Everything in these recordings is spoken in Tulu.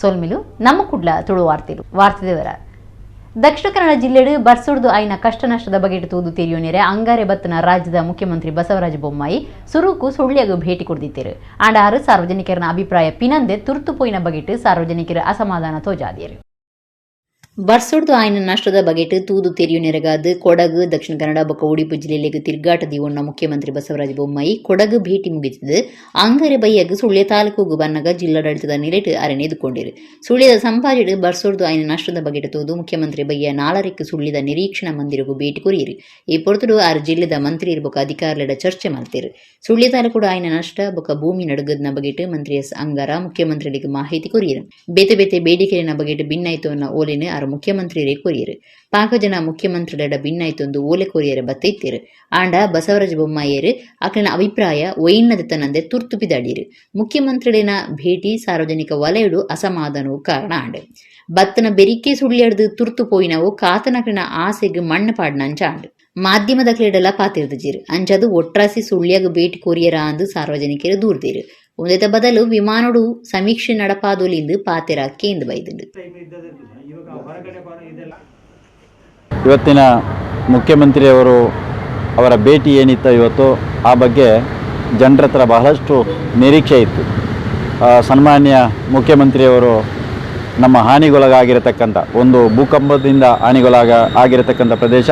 ಸೋಲ್ಮಿಲು ನಮ್ಮ ಕುಡ್ಲ ತುಳು ವಾರ್ತೆಲು ವಾರ್ತೆದೇವರ ದಕ್ಷಿಣ ಕನ್ನಡ ಜಿಲ್ಲೆಡು ಬರ್ಸೊಡ್ದು ಆಯ್ನ ಕಷ್ಟ ನಷ್ಟದ ಬಗೆಟ್ ತೂದು ತೆರಿಯೋನೆರೆ ಅಂಗಾರೆ ಬತ್ತನ ರಾಜ್ಯದ ಮುಖ್ಯಮಂತ್ರಿ ಬಸವರಾಜ ಬೊಮ್ಮಾಯಿ ಸುರುಕು ಸುಳ್ಯಗು ಭೇಟಿ ಕೊಡ್ದಿತ್ತೇರು. ಆಂಡ ಆರು ಸಾರ್ವಜನಿಕರನ ಅಭಿಪ್ರಾಯ ಪಿನಂದೆ ತುರ್ತು ಪೋಯಿನ ಬಗೆಟ್ ಸಾರ್ವಜನಿಕರ ಅಸಮಾಧಾನ ತೋಜಾದಿಯರು. ಬರ್ಸೊಡ್ದು ಆಯ್ನ ನಷ್ಟದ ಬಗೆಟ್ ತೂದು ತೆರಿಯುನೆರಗಾದ್ ಕೊಡಗು ದಕ್ಷಿಣ ಕನ್ನಡ ಬೊಕ್ಕ ಉಡುಪಿ ಜಿಲ್ಲೆಗೆ ತಿರ್ಗಾಟ ದಿವೊನ್ನ ಮುಖ್ಯಮಂತ್ರಿ ಬಸವರಾಜ ಬೊಮ್ಮಾಯಿ ಕೊಡಗು ಭೇಟಿ ಮುಗಿದಿದ್ದು ಅಂಗಾರೆ ಬೈಯಗ್ ಸುಳ್ಯ ತಾಲೂಕುಗು ಬನ್ನಗ ಜಿಲ್ಲಾಡಳಿತದ ನಿಲೆಟ್ ಅರೆನ್ ಎದುಕೊಂಡಿರು. ಸುಳ್ಯದ ಸಂಪಾಜಿಡ್ ಬರ್ಸೊಡ್ದು ಆಯ್ನ ನಷ್ಟದ ಬಗೆಟ್ ತೂದು ಮುಖ್ಯಮಂತ್ರಿ ಬಯ್ಯ 4ಕ್ಕೆ ಸುಳ್ಯದ ನಿರೀಕ್ಷಣಾ ಮಂದಿರಗು ಭೇಟಿ ಕೊರಿಯಿರು. ಈ ಪೊರ್ತುಡು ಆರು ಜಿಲ್ಲೆದ ಮಂತ್ರಿ ಬೊಕ್ಕ ಅಧಿಕಾರಿಗಳ ಚರ್ಚೆ ಮಲ್ತೇರು. ಸುಳ್ಯ ತಾಲೂಕುಡು ಆಯ್ನ ನಷ್ಟ ಬೊಕ್ಕ ಭೂಮಿ ನಡುಗದ್ನ ಬಗೆಟ್ ಮಂತ್ರಿ ಎಸ್ ಅಂಗಾರ ಮುಖ್ಯಮಂತ್ರಿಗಳಿಗೆ ಮಾಹಿತಿ ಕೊರಿಯಿರು. ಬೇತೆ ಬೇತೆ ಬೇಡಿಕೆಲಿನ ಬಗೆಟ್ ಭಿನ್ನಾಯ್ತು ಓಲೆನ್ ಆರು ಮುಖ್ಯಮಂತ್ರಿ ಕೊರಿಯರು. ಪಾಕ ಜನ ಮುಖ್ಯಮಂತ್ರಿಲೆಡ ಭಿನ್ನಾಯ್ತೊಂದು ಓಲೆ ಕೊರಿಯರ ಬತ್ತೈತೇರು. ಆಂಡ ಬಸವರಾಜ ಬೊಮ್ಮಾಯಿಯರು ಆಕಲಿನ ಅಭಿಪ್ರಾಯ ಒಯ್ನದತನಂದೆ ತುರ್ತು ಪಿದಾಡಿರು. ಮುಖ್ಯಮಂತ್ರಿಲಿನ ಭೇಟಿ ಸಾರ್ವಜನಿಕ ವಲಯಡು ಅಸಮಾಧಾನವು ಕಾರಣ ಆಂಡ್. ಬತ್ತನ ಬೆರಿಕೆ ಸುಳ್ಳಿಯಡ್ದು ತುರ್ತು ಪೋಯಿನವು ಕಾತನಕಲಿನ ಆಸೆಗ್ ಮಣ್ಣು ಪಾಡ್ನಂಚ ಆಂಡ್. ಮಾಧ್ಯಮದ ಕ್ಲೇಡೆಲ್ಲ ಪಾತಿರ್ದಿಜೀರು. ಅಂಚದು ಒಟ್ರಾಸಿ ಸುಳ್ಯಗ್ ಭೇಟಿ ಕೊರಿಯರ ಅಂದು ಸಾರ್ವಜನಿಕರು ದೂರ್ದೇರು. ಒಂದೇತ ಬದಲು ವಿಮಾನೋಡು ಸಮೀಕ್ಷೆ ನಡಪಾದೊಲಿಂದು ಪಾತೆರ ಕೇಂದ್ರ ಬೈದುಂಡು. ಇವತ್ತಿನ ಮುಖ್ಯಮಂತ್ರಿಯವರು ಅವರ ಭೇಟಿ ಏನಿತ್ತು ಇವತ್ತು, ಆ ಬಗ್ಗೆ ಜನರ ಹತ್ರ ಬಹಳಷ್ಟು ನಿರೀಕ್ಷೆ ಇತ್ತು. ಸನ್ಮಾನ್ಯ ಮುಖ್ಯಮಂತ್ರಿಯವರು ನಮ್ಮ ಹಾನಿಗೊಳಗಾಗಿರತಕ್ಕಂಥ ಒಂದು ಭೂಕಂಪದಿಂದ ಆಗಿರತಕ್ಕಂಥ ಪ್ರದೇಶ,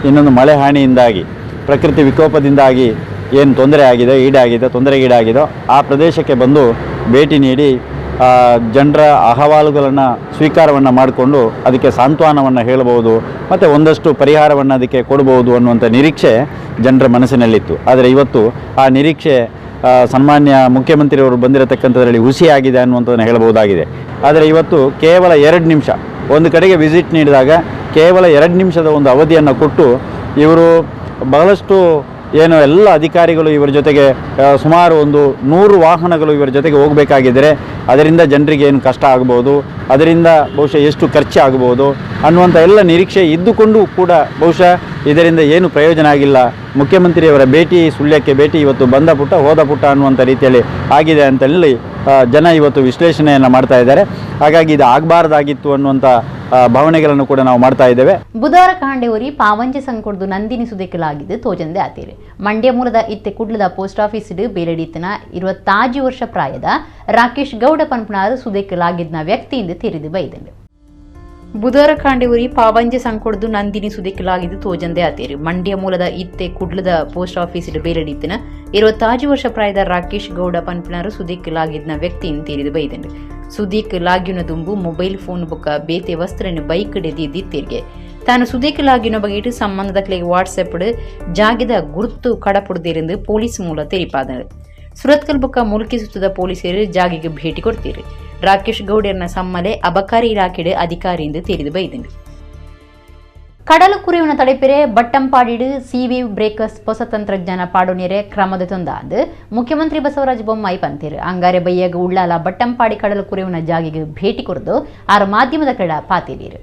ಇನ್ನೊಂದು ಮಳೆ ಹಾನಿಯಿಂದಾಗಿ ಪ್ರಕೃತಿ ವಿಕೋಪದಿಂದಾಗಿ ಏನು ತೊಂದರೆ ಆಗಿದೆ, ಈಡಾಗಿದೆ, ತೊಂದರೆಗೀಡಾಗಿದೋ ಆ ಪ್ರದೇಶಕ್ಕೆ ಬಂದು ಭೇಟಿ ನೀಡಿ ಜನರ ಅಹವಾಲುಗಳನ್ನು ಸ್ವೀಕಾರವನ್ನು ಮಾಡಿಕೊಂಡು ಅದಕ್ಕೆ ಸಾಂತ್ವನವನ್ನು ಹೇಳಬಹುದು ಮತ್ತು ಒಂದಷ್ಟು ಪರಿಹಾರವನ್ನು ಅದಕ್ಕೆ ಕೊಡ್ಬೋದು ಅನ್ನುವಂಥ ನಿರೀಕ್ಷೆ ಜನರ ಮನಸ್ಸಿನಲ್ಲಿತ್ತು. ಆದರೆ ಇವತ್ತು ಆ ನಿರೀಕ್ಷೆ ಸನ್ಮಾನ್ಯ ಮುಖ್ಯಮಂತ್ರಿಯವರು ಬಂದಿರತಕ್ಕಂಥದ್ರಲ್ಲಿ ಹುಸಿಯಾಗಿದೆ ಅನ್ನುವಂಥದ್ದನ್ನು ಹೇಳಬಹುದಾಗಿದೆ. ಆದರೆ ಇವತ್ತು ಕೇವಲ 2 ನಿಮಿಷ ಒಂದು ಕಡೆಗೆ ವಿಸಿಟ್ ನೀಡಿದಾಗ ಕೇವಲ 2 ನಿಮಿಷದ ಒಂದು ಅವಧಿಯನ್ನು ಕೊಟ್ಟು ಇವರು ಬಹಳಷ್ಟು ಏನು ಎಲ್ಲ ಅಧಿಕಾರಿಗಳು ಇವರ ಜೊತೆಗೆ ಸುಮಾರು ಒಂದು 100 ವಾಹನಗಳು ಇವರ ಜೊತೆಗೆ ಹೋಗಬೇಕಾಗಿದ್ದರೆ ಅದರಿಂದ ಜನರಿಗೆ ಏನು ಕಷ್ಟ ಆಗ್ಬೋದು, ಅದರಿಂದ ಬಹುಶಃ ಎಷ್ಟು ಖರ್ಚು ಆಗ್ಬೋದು ಅನ್ನುವಂಥ ಎಲ್ಲ ನಿರೀಕ್ಷೆ ಇದ್ದುಕೊಂಡು ಕೂಡ ಬಹುಶಃ ಇದರಿಂದ ಏನು ಪ್ರಯೋಜನ ಆಗಿಲ್ಲ. ಮುಖ್ಯಮಂತ್ರಿಯವರ ಭೇಟಿ ಸುಳ್ಯಕ್ಕೆ ಭೇಟಿ ಇವತ್ತು ಬಂದ ಪುಟ್ಟ ಹೋದ ಪುಟ್ಟ ಅನ್ನುವಂಥ ರೀತಿಯಲ್ಲಿ ಆಗಿದೆ ಅಂತೇಳಿ ಜನ ಇವತ್ತು ವಿಶ್ಲೇಷಣೆಯನ್ನು ಮಾಡ್ತಾ ಇದ್ದಾರೆ. ಹಾಗಾಗಿ ಇದು ಆಗಬಾರ್ದಾಗಿತ್ತು ಅನ್ನುವಂಥ ಭಾವನೆಗಳನ್ನು ಕೂಡ ನಾವು ಮಾಡ್ತಾ ಇದ್ದೇವೆ. ಬುಧವಾರ ಕಾಂಡೆವರಿ ಪಾವಂಜೆ ಸಂಕೊಡ್ದು ನಂದಿನಿ ಸುದೆಕಲಾಗಿದ್ದು ತೋಜಂದೆ ಆತೀರಿ. ಮಂಡ್ಯ ಮೂಲದ ಇತ್ತೆ ಕುಡ್ಲದ ಪೋಸ್ಟ್ ಆಫೀಸ್ ಬೇಲಡಿತನ 25 ವರ್ಷ ಪ್ರಾಯದ ರಾಕೇಶ್ ಗೌಡ ಪನ್ಪನಾರ್ ಸುದೆಕಲಾಗಿದ್ನ ವ್ಯಕ್ತಿಯಿಂದ ತೆರೆದು ಬೈದಂಡು. ಬುಧವಾರ ಕಾಂಡೆವರಿ ಪಾವಂಜೆ ಸಂಕೊಡ್ದು ನಂದಿನಿ ಸುದೆಕಲಾಗಿದ್ದು ತೋಜಂದೆ ಆತೀರಿ. ಮಂಡ್ಯ ಮೂಲದ ಇತ್ತೆ ಕುಡ್ಲದ ಪೋಸ್ಟ್ ಆಫೀಸ್ ಬೇಲಡಿತನ 25 ವರ್ಷ ಪ್ರಾಯದ ರಾಕೇಶ್ ಗೌಡ ಪನ್ಪನಾರ್ ಸುದೆಕಲಾಗಿದ್ನ ವ್ಯಕ್ತಿಯಿಂದ ತೆರೆದು ಬೈದಂಡು. ಸುದೀಕ್ ಲಾಗ್ಯುನ ದುಂಬು ಮೊಬೈಲ್ ಫೋನ್ ಬೊಕ್ಕ ಬೇತೆ ವಸ್ತ್ರನ ಬೈಕ್ ಡೆದಿತ್ತಿರ್ಗೆ ತಾನು ಸುದೀಕ್ ಲಾಗ್ಯುನ ಬಗೆಟ್ ಸಂಬಂಧದ ಕ್ಲೆಗ್ ವಾಟ್ಸ್ಆಪ್ ಜಾಗಿದ ಗುರ್ತು ಕಡಪುಡ್ದಿருந்து ಪೊಲೀಸ್ ಮೂಲ ತೆರಿಪಾದನು. ಸುರತ್ಕಲ್ ಬೊಕ್ಕ ಮುಲ್ಕಿ ಸುತ್ತದ ಪೊಲೀಸರು ಜಾಗಿಗೆ ಭೇಟಿ ಕೊಡ್ತೀರಿ. ರಾಕೇಶ್ ಗೌಡರ್ನ ಸಮ್ಮಲೆ ಅಬಕಾರಿ ಇಲಾಖೆಡ್ ಅಧಿಕಾರಿ ಎಂದು ತೆರೆದು ಬೈದಂಡು. ಕಡಲು ಕುರಿಯುನ ತಡೆಪಿರೆ ಬಟ್ಟಂಪಾಡಿಡು C V breakers ಹೊಸ ತಂತ್ರಜ್ಞಾನ ಪಾಡೋನಿರೆ ಕ್ರಮದ ತೊಂದಾದ್ ಮುಖ್ಯಮಂತ್ರಿ ಬಸವರಾಜ ಬೊಮ್ಮಾಯಿ ಪಂತಿರು. ಅಂಗಾರೆ ಬಯ್ಯಗ ಉಳ್ಳಾಲ ಬಟ್ಟಂಪಾಡಿ ಕಡಲು ಕುರಿಯುನ ಜಾಗಿಗೆ ಭೇಟಿ ಕೊರ್ದು ಆರು ಮಾಧ್ಯಮದ ಕಡ ಪಾತಿರೀರು.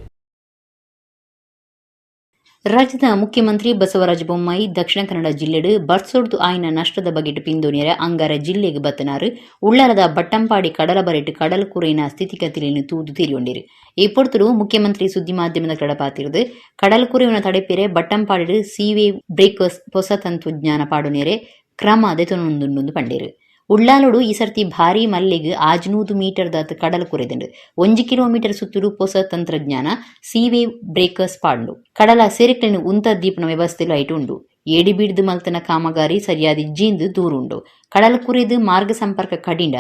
ರಾಜ್ಯದ ಮುಖ್ಯಮಂತ್ರಿ ಬಸವರಾಜ ಬೊಮ್ಮಾಯಿ ದಕ್ಷಿಣ ಕನ್ನಡ ಜಿಲ್ಲೆಡು ಬರ್ಸೊಡ್ದು ಆಯ್ನ ನಷ್ಟದ ಬಗೆಟ್ ಪಿಂದೋನಿಯರ ಅಂಗಾರ ಜಿಲ್ಲೆಗೆ ಬತ್ತನಾರು ಉಳ್ಳಾಲದ ಬಟ್ಟಂಪಾಡಿ ಕಡಲ ಬರೆಟ್ ಕಡಲ ಕುರೆಯಿನ ಸ್ಥಿತಿಗತಿಯನ್ನು ತೂದು ತೀರಿಕೊಂಡಿರು. ಈ ಪೊರ್ತುಡು ಮುಖ್ಯಮಂತ್ರಿ ಸುದ್ದಿ ಮಾಧ್ಯಮದ ಕಡಪಾತಿರುದು ಕಡಲ ಕುರೆಯುನ ತಡೆಪಿರೆ ಬಟ್ಟಂಪಾಡಿಡು C V breakers ಹೊಸ ತಂತ್ರಜ್ಞಾನ ಪಾಡುನೇರೆ ಕ್ರಮ ದೆತೊನೊಂದುಂಡು ಪಂಡೇರು. ಉಳ್ಳಾಲೋಡು ಈ ಸರ್ತಿ ಭಾರಿ ಮಲ್ಲಿಗೆ 500 ಮೀಟರ್ ದಾತ್ ಕಡಲ ಕುರೆದುಂಡು. 1 ಕಿಲೋಮೀಟರ್ ಸುತ್ತುಡು ಹೊಸ ತಂತ್ರಜ್ಞಾನ C V breakers ಪಾಂಡು ಕಡಲ ಸೆರೆಕ್ಲೆನ್ ಉಂತ ದೀಪನ ವ್ಯವಸ್ಥೆ ಲೈಟ್ ಉಂಡು. ಏಡಿ ಬೀಡ್ದು ಮಲ್ತನ ಕಾಮಗಾರಿ ಸರಿಯಾದ ಜೀಂದು ದೂರುಂಡು. ಕಡಲ ಕುರಿದು ಮಾರ್ಗ ಸಂಪರ್ಕ ಕಡಿಂಡ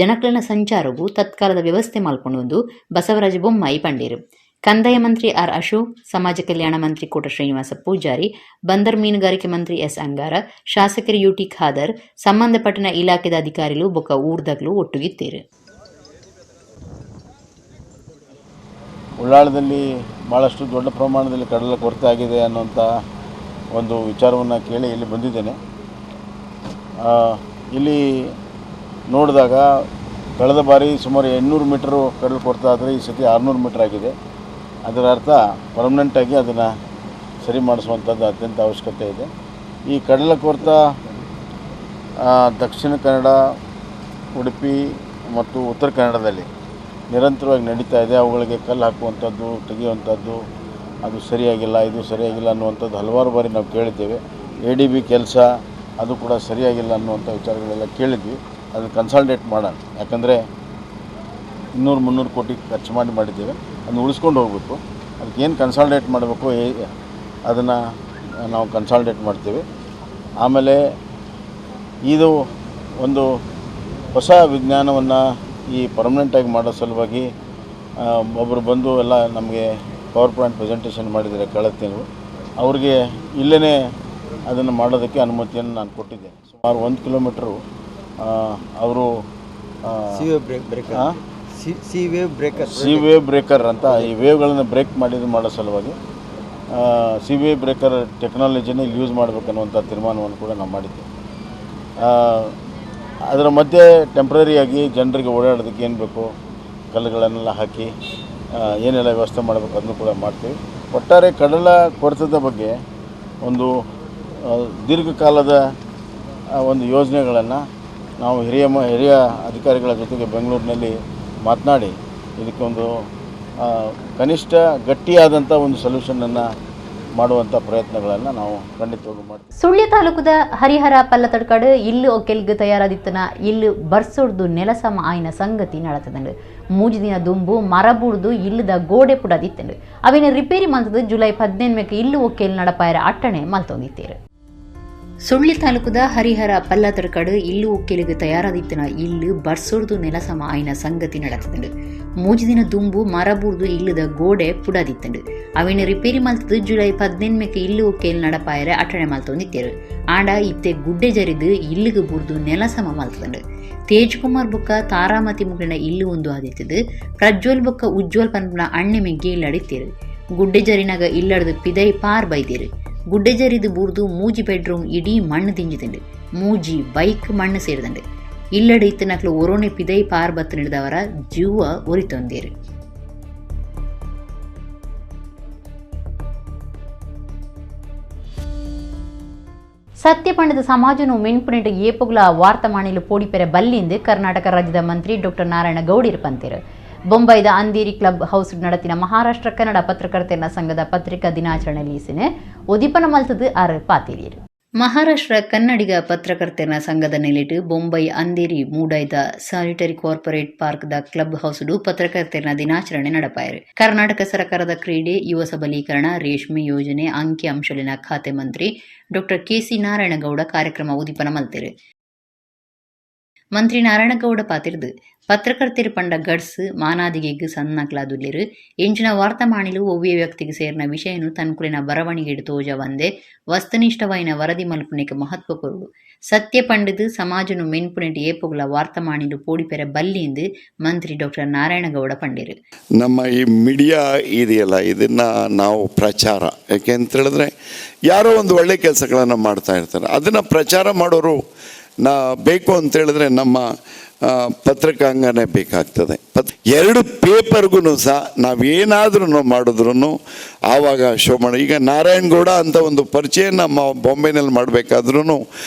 ಜನಕ್ಲೆನ ಸಂಚಾರವು ತತ್ಕಾಲದ ವ್ಯವಸ್ಥೆ ಮಲ್ಕೊಂಡು ಬಸವರಾಜ ಬೊಮ್ಮಾಯಿ ಪಂಡೇರು. ಕಂದಾಯ ಮಂತ್ರಿ ಆರ್ ಅಶೋಕ್, ಸಮಾಜ ಕಲ್ಯಾಣ ಮಂತ್ರಿ ಕೋಟ ಶ್ರೀನಿವಾಸ ಪೂಜಾರಿ, ಬಂದರ್ ಮೀನುಗಾರಿಕೆ ಮಂತ್ರಿ ಎಸ್ ಅಂಗಾರ, ಶಾಸಕರು ಯುಟಿ ಖಾದರ್, ಸಂಬಂಧಪಟ್ಟನ ಇಲಾಖೆದ ಅಧಿಕಾರಿಗಳು ಬೊಕ್ಕ ಊರ್ದಗ್ಲು ಒಟ್ಟುಗಿತ್ತೇರು. ಉಳ್ಳಾಳದಲ್ಲಿ ಭಾಳಷ್ಟು ದೊಡ್ಡ ಪ್ರಮಾಣದಲ್ಲಿ ಕಡಲ ಕೊರತೆ ಆಗಿದೆ ಅನ್ನುವಂಥ ಒಂದು ವಿಚಾರವನ್ನು ಕೇಳಿ ಇಲ್ಲಿ ಬಂದಿದ್ದೇನೆ. ಇಲ್ಲಿ ನೋಡಿದಾಗ ಕಳೆದ ಬಾರಿ ಸುಮಾರು 800 ಮೀಟರು ಕಡಲ ಕೊರತೆ ಆದರೆ ಈ ಸತಿ 600 ಮೀಟ್ರ್ ಆಗಿದೆ. ಅದರ ಅರ್ಥ ಪರ್ಮನೆಂಟಾಗಿ ಅದನ್ನು ಸರಿ ಮಾಡಿಸುವಂಥದ್ದು ಅತ್ಯಂತ ಅವಶ್ಯಕತೆ ಇದೆ. ಈ ಕಡಲ ಕೊರತ ದಕ್ಷಿಣ ಕನ್ನಡ, ಉಡುಪಿ ಮತ್ತು ಉತ್ತರ ಕನ್ನಡದಲ್ಲಿ ನಿರಂತರವಾಗಿ ನಡೀತಾ ಇದೆ. ಅವುಗಳಿಗೆ ಕಲ್ಲು ಹಾಕುವಂಥದ್ದು, ತೆಗೆಯುವಂಥದ್ದು, ಅದು ಸರಿಯಾಗಿಲ್ಲ, ಇದು ಸರಿಯಾಗಿಲ್ಲ ಅನ್ನುವಂಥದ್ದು ಹಲವಾರು ಬಾರಿ ನಾವು ಕೇಳಿದ್ದೇವೆ. ಎಡಿಬಿ ಕೆಲಸ ಅದು ಕೂಡ ಸರಿಯಾಗಿಲ್ಲ ಅನ್ನುವಂಥ ವಿಚಾರಗಳೆಲ್ಲ ಕೇಳಿದ್ವಿ. ಅದನ್ನು ಕನ್ಸಾಲ್ಡೇಟ್ ಮಾಡೋಣ. ಯಾಕಂದರೆ 200-300 ಕೋಟಿ ಖರ್ಚು ಮಾಡಿ ಮಾಡಿದ್ದೇವೆ, ಅದನ್ನು ಉಳಿಸ್ಕೊಂಡು ಹೋಗಬೇಕು. ಅದಕ್ಕೆ ಏನು ಕನ್ಸಾಲ್ಡೇಟ್ ಮಾಡಬೇಕು ಅದನ್ನು ನಾವು ಕನ್ಸಾಲ್ಡೇಟ್ ಮಾಡ್ತೀವಿ. ಆಮೇಲೆ ಇದು ಒಂದು ಹೊಸ ವಿಜ್ಞಾನವನ್ನು ಈ ಪರ್ಮನೆಂಟಾಗಿ ಮಾಡೋ ಸಲುವಾಗಿ ಒಬ್ಬರು ಬಂದು ಎಲ್ಲ ನಮಗೆ power point presentation ಮಾಡಿದ್ದಾರೆ ಕಳೆದ ತಿಂಗಳು. ಅವ್ರಿಗೆ ಇಲ್ಲೇ ಅದನ್ನು ಮಾಡೋದಕ್ಕೆ ಅನುಮತಿಯನ್ನು ನಾನು ಕೊಟ್ಟಿದ್ದೇನೆ. ಸುಮಾರು 1 ಕಿಲೋಮೀಟ್ರು ಅವರು C wave breaker ಅಂತ ಈ ವೇವ್ಗಳನ್ನು ಬ್ರೇಕ್ ಮಾಡಿದ್ದು ಮಾಡೋ ಸಲುವಾಗಿ C wave breaker ಟೆಕ್ನಾಲಜಿನ ಇಲ್ಲಿ ಯೂಸ್ ಮಾಡಬೇಕನ್ನುವಂಥ ತೀರ್ಮಾನವನ್ನು ಕೂಡ ನಾವು ಮಾಡಿದ್ದೇವೆ. ಅದರ ಮಧ್ಯೆ ಟೆಂಪ್ರರಿಯಾಗಿ ಜನರಿಗೆ ಓಡಾಡೋದಕ್ಕೆ ಏನು ಬೇಕು ಕಲ್ಲುಗಳನ್ನೆಲ್ಲ ಹಾಕಿ ಏನೆಲ್ಲ ವ್ಯವಸ್ಥೆ ಮಾಡಬೇಕು ಅದನ್ನು ಕೂಡ ಮಾಡ್ತೀವಿ. ಒಟ್ಟಾರೆ ಕಡಲ ಕೊರೆತದ ಬಗ್ಗೆ ಒಂದು ದೀರ್ಘಕಾಲದ ಒಂದು ಯೋಜನೆಗಳನ್ನು ನಾವು ಹಿರಿಯ ಅಧಿಕಾರಿಗಳ ಜೊತೆಗೆ ಬೆಂಗಳೂರಿನಲ್ಲಿ ಮಾತನಾಡಿ ಇದಕ್ಕೊಂದು ಕನಿಷ್ಠ ಗಟ್ಟಿಯಾದಂಥ ಒಂದು ಸೊಲ್ಯೂಷನನ್ನು ಮಾಡುವಂಥ ಪ್ರಯತ್ನಗಳನ್ನು ನಾವು ಖಂಡಿತವಾಗ್ಲೂ ಮಾಡ್ತೀವಿ. ಸುಳ್ಯ ತಾಲೂಕುದ ಹರಿಹರ ಪಲ್ಲತಡ್ಕಾಡು ಇಲ್ಲು ಒಕ್ಕೆಲ್ಗ್ ತಯಾರಾದಿತ್ತನ ಇಲ್ಲು ಬರ್ಸೊಡ್ದು ನೆಲಸಮ ಆಯ್ನ ಸಂಗತಿ ನಡತದಂಡು. ಮೂಜಿ ದಿನ ದುಂಬು ಮರ ಬೂಡ್ದು ಇಲ್ಲದ ಗೋಡೆ ಪುಡದಿತ್ತಂಡು. ಅವಿನ ರಿಪೇರಿ ಮಂತದ ಜುಲೈ 15 ಇಲ್ಲು ಒಕ್ಕೆಲ್ ನಡಪಾಯರ ಅಟ್ಟಣೆ ಮಲ್ತೊಂದಿತ್ತೇರು. ಸುಳ್ಳಿ ತಾಲೂಕುದ ಹರಿಹರ ಪಲ್ಲತಡ್ಕಾಡು ಇಲ್ಲು ಒಕ್ಕೆಲಿಗೆ ತಯಾರಾದಿತ್ತನ ಇಲ್ಲು ಬರ್ಸೊಡ್ದು ನೆಲಸಮ ಆಯ್ನ ಸಂಗತಿ ನಡತದಂಡು. ಮೂಜಿ ದಿನ ದುಂಬು ಮರ ಬೂಡ್ದು ಇಲ್ಲದ ಗೋಡೆ ಪುಡದಿತ್ತಂಡು. ಅವಿನ ರಿಪೇರಿ ಮಲ್ತದ ಜುಲೈ 15 ಇಲ್ಲು ಒಕ್ಕೆಲ್ ನಡಪಾಯರ ಅಟ್ಟಣೆ ಮಲ್ತೊಂದಿತ್ತೇರು. ಆಂಡ ಇತ್ತೆ ಗುಡ್ಡೆ ಜರಿದು ಇಲ್ಲಿಗೆ ಬೂಡ್ದು ನೆಲಸಮ ಮಲ್ತದಂಡು. ತೇಜ್ ಕುಮಾರ್ ಬೊಕ್ಕ ತಾರಾಮತಿ ಮುಗಿನ ಇಲ್ಲು ಒಂದು ಆದಿತ್ತದು. ಪ್ರಜ್ವಲ್ ಬೊಕ್ಕ ಉಜ್ವಲ್ ಪನ್ಪುನ ಅಣ್ಣೆ ಮೆಗ್ಗಿ ಇಲ್ಲಡಿತ್ತೇರು. ಗುಡ್ಡೆ ಜರಿನಾಗ ಇಲ್ಲಡ್ದು ಪಿದೈ ಪಾರ್ ಬೈದೇರು. ಗುಡ್ಡೆ ಜರಿದು ಬೂಡ್ದು ಮೂಜಿ ಬೆಡ್ರೂಮ್ ಇಡೀ ಮಣ್ಣು ದಿಂಜಿದಂಡು. ಮೂಜಿ ಬೈಕ್ ಮಣ್ಣು ಸೇರಿದಂಡು. ಇಲ್ಲಡೆ ಇತ್ತನಕ್ಲು ಒರೋನೆ ಪಿದೈ ಪಾರ್ ಬತ್ತು ಹಿಡಿದವರ ಜೀವ ಒರಿತೊಂದೇರು. ಸತ್ಯಪಂಡದ ಸಮಾಜನು ಮೆನ್ಪುನೆಟ್ ಏಪುಗ್ಲ ವಾರ್ತಮಾನಿಲು ಪೋಡಿಪೆರೆ ಬಲ್ಲಿಂದು ಕರ್ನಾಟಕ ರಾಜ್ಯದ ಮಂತ್ರಿ doctor Narayana ಗೌಡಿರು ಪಂತೇರು. ಬೊಂಬೈದ Andheri club house நடத்தின ಮಹಾರಾಷ್ಟ್ರ ಕನ್ನಡ ಪತ್ರಕರ್ತರ ಸಂಘದ ಪತ್ರಿಕಾ ದಿನಾಚರಣೆಯಲ್ಲಿ ಉದೀಪನ ಮಲ್ತದು ಆರ್ ಪಾತಿರಿಯರು. ಮಹಾರಾಷ್ಟ್ರ ಕನ್ನಡಿಗ ಪತ್ರಕರ್ತರ ಸಂಘದ ನೆಲೆಟು Bombay Andheri ಮೂಡೈದ solitary corporate park the club ಹೌಸ್ಡು ಪತ್ರಕರ್ತರ ದಿನಾಚರಣೆ ನಡಪಾಯರು. ಕರ್ನಾಟಕ ಸರ್ಕಾರದ ಕ್ರೀಡೆ, ಯುವ ಸಬಲೀಕರಣ, ರೇಷ್ಮೆ ಯೋಜನೆ, ಅಂಕಿ ಅಂಶಲಿನ ಖಾತೆ ಮಂತ್ರಿ ಡಾಕ್ಟರ್ ಕೆಸಿ ನಾರಾಯಣಗೌಡ ಕಾರ್ಯಕ್ರಮ ಉದೀಪನ ಮಲ್ತೇರು. ಮಂತ್ರಿ ನಾರಾಯಣಗೌಡ ಪಾತಿರ್ದು ಪತ್ರಕರ್ತೆರು ಪಂಡ ಗಡ್ಸ್ ಮಾನಾದಿಗೆಗ್ ಸಣ್ಣಕ್ಲಾದುಲ್ಲೆರು ಎಂಚಿನ ವಾರ್ತಮಾನಿಲು ಒವ್ವೇ ವ್ಯಕ್ತಿಗೆ ಸೇರಿನ ವಿಷಯನು ತನ್ಕುಲಿನ ಬರವಣಿಗೆಡು ತೋಜ ವಂದೆ ವಸ್ತುನಿಷ್ಠವಾಯಿನ ವರದಿ ಮಲ್ಪುನೆಕ್ ಮಹತ್ವ ಕೊರುಡು. ಸತ್ಯ ಪಂಡಿದು ಸಮಾಜನು ಮೆನ್ಪುನೆಟ್ ಏಪುಗ್ಲ ವಾರ್ತಮಾನಿಲು ಪೋಡಿಪೆರೆ ಬಲ್ಲಿಂದು ಮಂತ್ರಿ ಡಾಕ್ಟರ್ ನಾರಾಯಣಗೌಡ ಪಂಡಿರು. ನಮ್ಮ ಈ ಮೀಡಿಯಾ ಇದೆಯಲ್ಲ, ಇದನ್ನು ನಾವು ಪ್ರಚಾರ, ಯಾಕೆ ಅಂತೇಳಿದ್ರೆ ಯಾರೋ ಒಂದು ಒಳ್ಳೆ ಕೆಲಸಗಳನ್ನು ಮಾಡ್ತಾ ಇರ್ತಾರೆ, ಅದನ್ನು ಪ್ರಚಾರ ಮಾಡೋರು ಬೇಕು ಅಂತೇಳಿದ್ರೆ ನಮ್ಮ ಪತ್ರಿಕಾಂಗನೇ ಬೇಕಾಗ್ತದೆ. ಎರಡು ಪೇಪರ್ಗೂ ಸಹ ನಾವೇನಾದ್ರೂ ಮಾಡಿದ್ರೂ ಆವಾಗ ಶೋ ಮಾಡೋ, ಈಗ ನಾರಾಯಣಗೌಡ ಅಂತ ಒಂದು ಪರಿಚಯ ನಮ್ಮ ಬಾಂಬೆನಲ್ಲಿ ಮಾಡಬೇಕಾದ್ರೂ